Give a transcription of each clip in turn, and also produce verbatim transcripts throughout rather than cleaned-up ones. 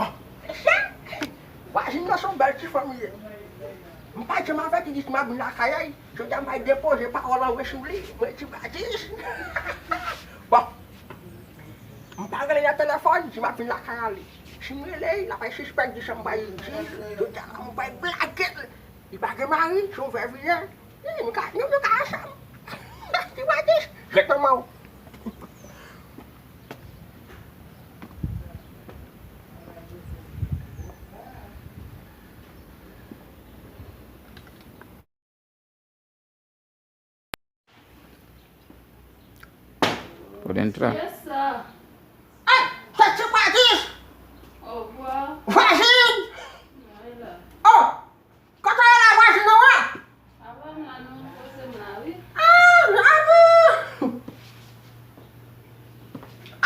Bon, mesye, vwazin nan se yon bèl ti fanm li ye. M pa t janm avèti Ti Badis m ap vin lakay li. Jodi a m al depoze pawòl anwe sou li. Mwen di Badis. Bon, m pa rele nan telefòn, di m ap vin lakay li. Si m rele l, l ap al sispèk di sa m pral di l. Jodi a la, m pral blage l. Li pa gen mari, se yon vèv li ye. Wi, nou ka, nou, nou ka ansanm. Ti Badis, jete manman w. Pou entra. Kiyès sa? Ay, se Ti Badis! Ovwa. Vwazin! Ay la. Oh! Kote w ye la, vwazin nan an? Apa m la non, poze m la wi. Ah, ah, ah.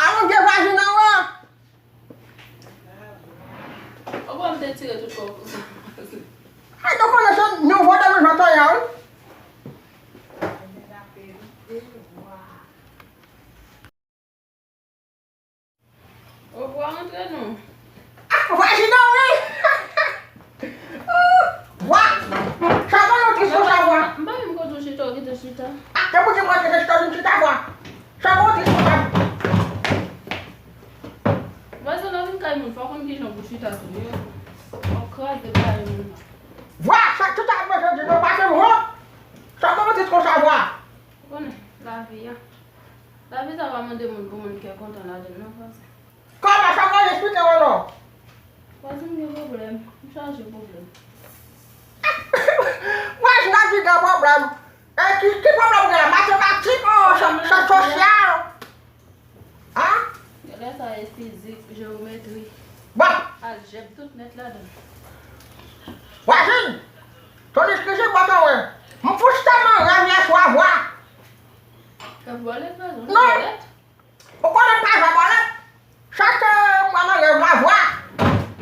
Ah, mon Dieu, vwazin nan an. Ovwa, m te tire tout kò. Ay, nou konnen se nouvo de nou jantan an, wi. Ovwa, antre non. Ah, vwazin nan wi. Vwa, sa konn yon tris konsa vwa. M pa menm kote w chita, w kite chita. Ah, se pou di mwen kite chita, vin chita vwa. Sa konn yon tris konsa. Vwazin, lè w vin kay moun, fò w konn kijan pou w chita tou, wi. W ap kraze bagay moun nan. Vwa, sa tout sa mwen jodi, non, pase m wont. Sa konn yon tris konsa vwa. Ou konnen, lavi a. Lavi sa pa mande moun pou moun kè kontan ladan l non, vwazin. Kòman sa, mwen eksplike w non? Vwazin, m gen pwoblèm. M chaje pwoblèm. Vwazin nan ki gen pwoblèm? E ki, ki pwoblèm gen la? Matematik, o, syans sosyal? Hein? Lè sa e fizik, jewometri. Bon. Aljèb, tout nèt ladan l. Vwazin! Ton eskize m pa konn wè. M fouch tèlman rèv yè swa vwa. Kè bòlèt vwazin, non. Bòlèt. Ou konnen m pa jwe bòlèt? Chak mwa nan rèv la vwa.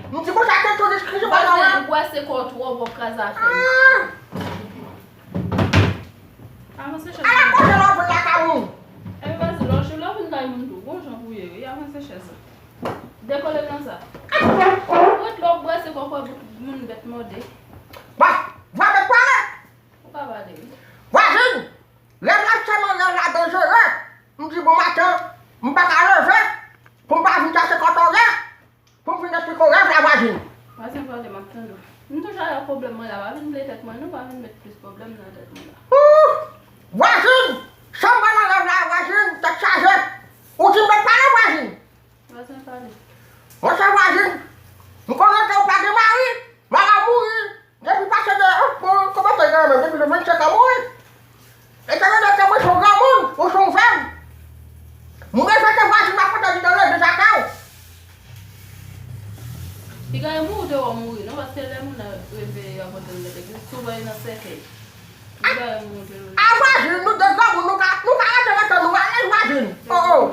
M di konsa ke ton eskize m pa konn wè. Vwazin, ou bwase kò w twòp, w ap kraze afè m. Ah! Avanse chèz la. Ala kote lè w vin lakay moun. Epi vwazin, lè w vin kay moun tou, gon jan pou ye, wi, avanse chèz la. Dekole nan sa. Ou ret la w ap bwase kòkòy bout moun bèt mòde. Bon, vwa bèt pale. Ou ka pale, wi. Vwazin, rèv la tèlman rèv la danjere. M di bon maten, m pa ka leve, pou m pa vin chache kòtòyè. Pou m fin eksplike w rèv la vwazin. Vwazin, vwazin, m ap tande w. M toujou avèk pwoblèm mwen la, pa vin ble tèt mwen non, pa vin met plis pwoblèm nan tèt mwen la. Ooh! Vwazin! Sa m wè nan rèv la, vwazin, tèt chaje. Ou di m mèt pale, vwazin. Vwazin, pale. Monchè vwazin, m konnen ke ou pa gen mari, mari w mouri. Depi pase de, bon, kòman fè granmoun, depi le vennsenk an mouri. Etandone ke mwen se yon granmoun, ou se yon vèv. M bezwen ke vwazin nan pote li nan legliz lakay ou. Piga e mouri deyò mouri non, paske lè moun nan reveye yo pote l nan legliz, souvan e nan sèkèy. Piga e mouri deyò. A vwazin, nou de granmoun, nou ka, nou ka rete, rete nou alèz vwazin. Oh, oh.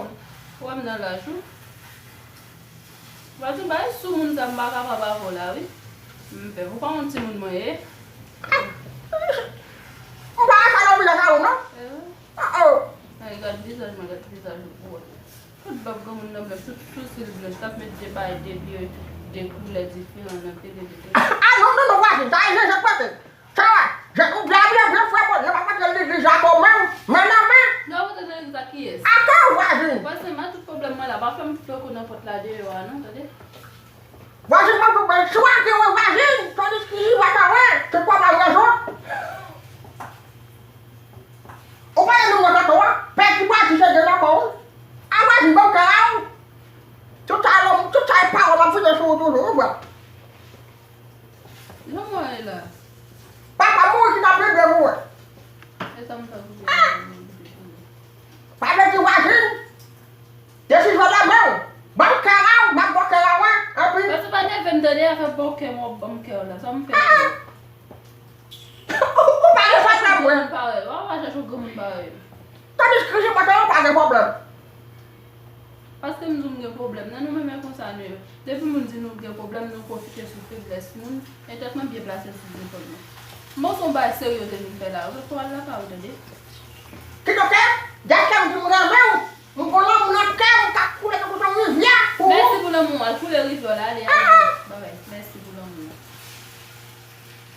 Ou wè m nan laj wi. Vwazin, bay sou moun sa m pa kapab avè w la wi. M pè. Ou pa wont timoun mwen ye? M pa wè sa nan vizaj a ou non. Eh wi. Oh, oh. Ay, gad vizaj mwen, gad vizaj ou pou wè. Tout bab granmoun nan blanch, tout sousi l blanch, l ap met de bagay, de pye, de koulè diferan nan tele, de tele. Ah, non, non, non, vwazin, sa e jenjanm pote. Sa, je, ou byen, byen, byen fè mwen, yo pa pote legliz la kon menm, men nan men. Lè w pote legliz la kiyès? Atò, vwazin. Vwazin, mwen tout pwoblèm mwen la, pa fè m poko nan pòt la deyò a non, tande. Vwazin, mwen pou bèl swa ke wè vwazin, tandis ki li pa ta wè, se pwoblèm rezon. Ou pa yon moun nan kanton an, pè ki pati se gen nan kò w. A vwazin, bon kè a w. Tout sa, tout sa e pawòl m ap fini sou ou toujou, ou vwè. Jan mwen ye la. Papa mouri ki t ap plede mouri. E sa m fè pou vye. Ah! Sa vle di vwazin, desizyon nan men w. Ban m kè la, m ap ban kè la, wi. Anpi. Paske pa nève m tande afè ban w kè m, w ap ban m kè w la. Sa m fè? Ah! Ou, ou pa gen pwoblèm, wi. Granmoun parèy. W ap al chache yon granmoun parèy. Tandis ki se pa ta, ou pa gen pwoblèm. Paske m di w m gen pwoblèm. Nan nou menm e konsa nou ye. Depi moun di nou gen pwoblèm, nou pwofite sou feblès moun. E tèt mwen byen plase sou zepòl mwen. M panse yon bagay serye w te vin fè la. Ou ret pou al lakay ou tande. Kidonk, dèske m di m renmen w, m gon lanmou nan kè m k ap koule tankou se yon rivyè pou ou. Mèsi pou lanmou w, al koule rivyè w la, ale, ale.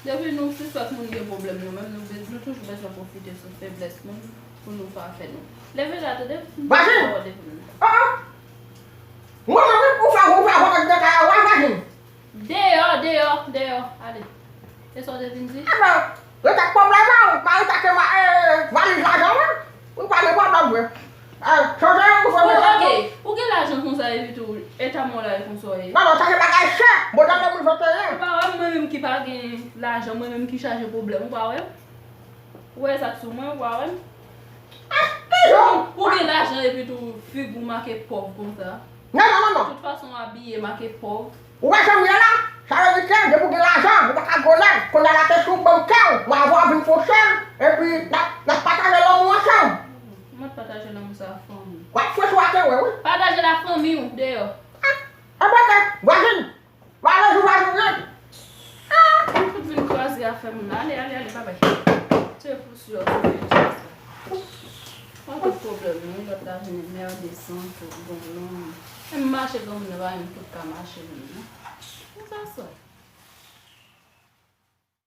Depi nou sispèk moun gen pwoblèm, nou menm nou, bez- nou toujou bezwen pwofite sou feblès moun pou nou fè afè nou. Leve la, tande? Vwazin! Depi nou. Ah, ah. Mwen menm, ou fè, ou fè vòlè nan kay la, vwazin. Deyò, deyò, deyò. Ale. E sa w te vin di? Enben, rete ak pwoblèm ou, pa rete ak ma- eh, valiz lajan mwen. Ou pa gen pwoblèm vre. Eh, chonje yon mouvman. Ou, ok, ou gen lajan konsa epi tou, eta mwen la e konsa w ye. Non, non, sa se bagay chè. Bon, nan de mil venteyen. Ou pa wè mwen menm ki pa gen lajan, mwen menm ki chaje pwoblèm, ou pa wè? Ou wè sa k sou mwen, ou pa wè? Ah, ki jan? Ou gen lajan epi tou figi w make pòv konsa. Non, non, non, non. Tout fason w abiye make pòv. Ou wè jan m ye la? Sa vle di ke depi w gen lajan, ou pa ka gwo nèg. Kounye a la te sou bank kè w, mwen avè w vin fè w sèl, epi n ap, n ap pataje lanmou ansanm. Mwen pataje lanmou sa a fanmi. W ap fè sou atè wè, wi. Pataje l a fanmi w deyò. Ah, e bòkè, vwazin. W a rejou vwazin wi. Ah, ou fout vin kraze afè m nan. Ale, ale, ale, babay. Tire pousyè w sou figi sa. Mwen tout pwoblèm nou, lòt la vin mède san tout bon non. Menm mache granmoun nan pa menm tout ka mache menm non. Konsa sa.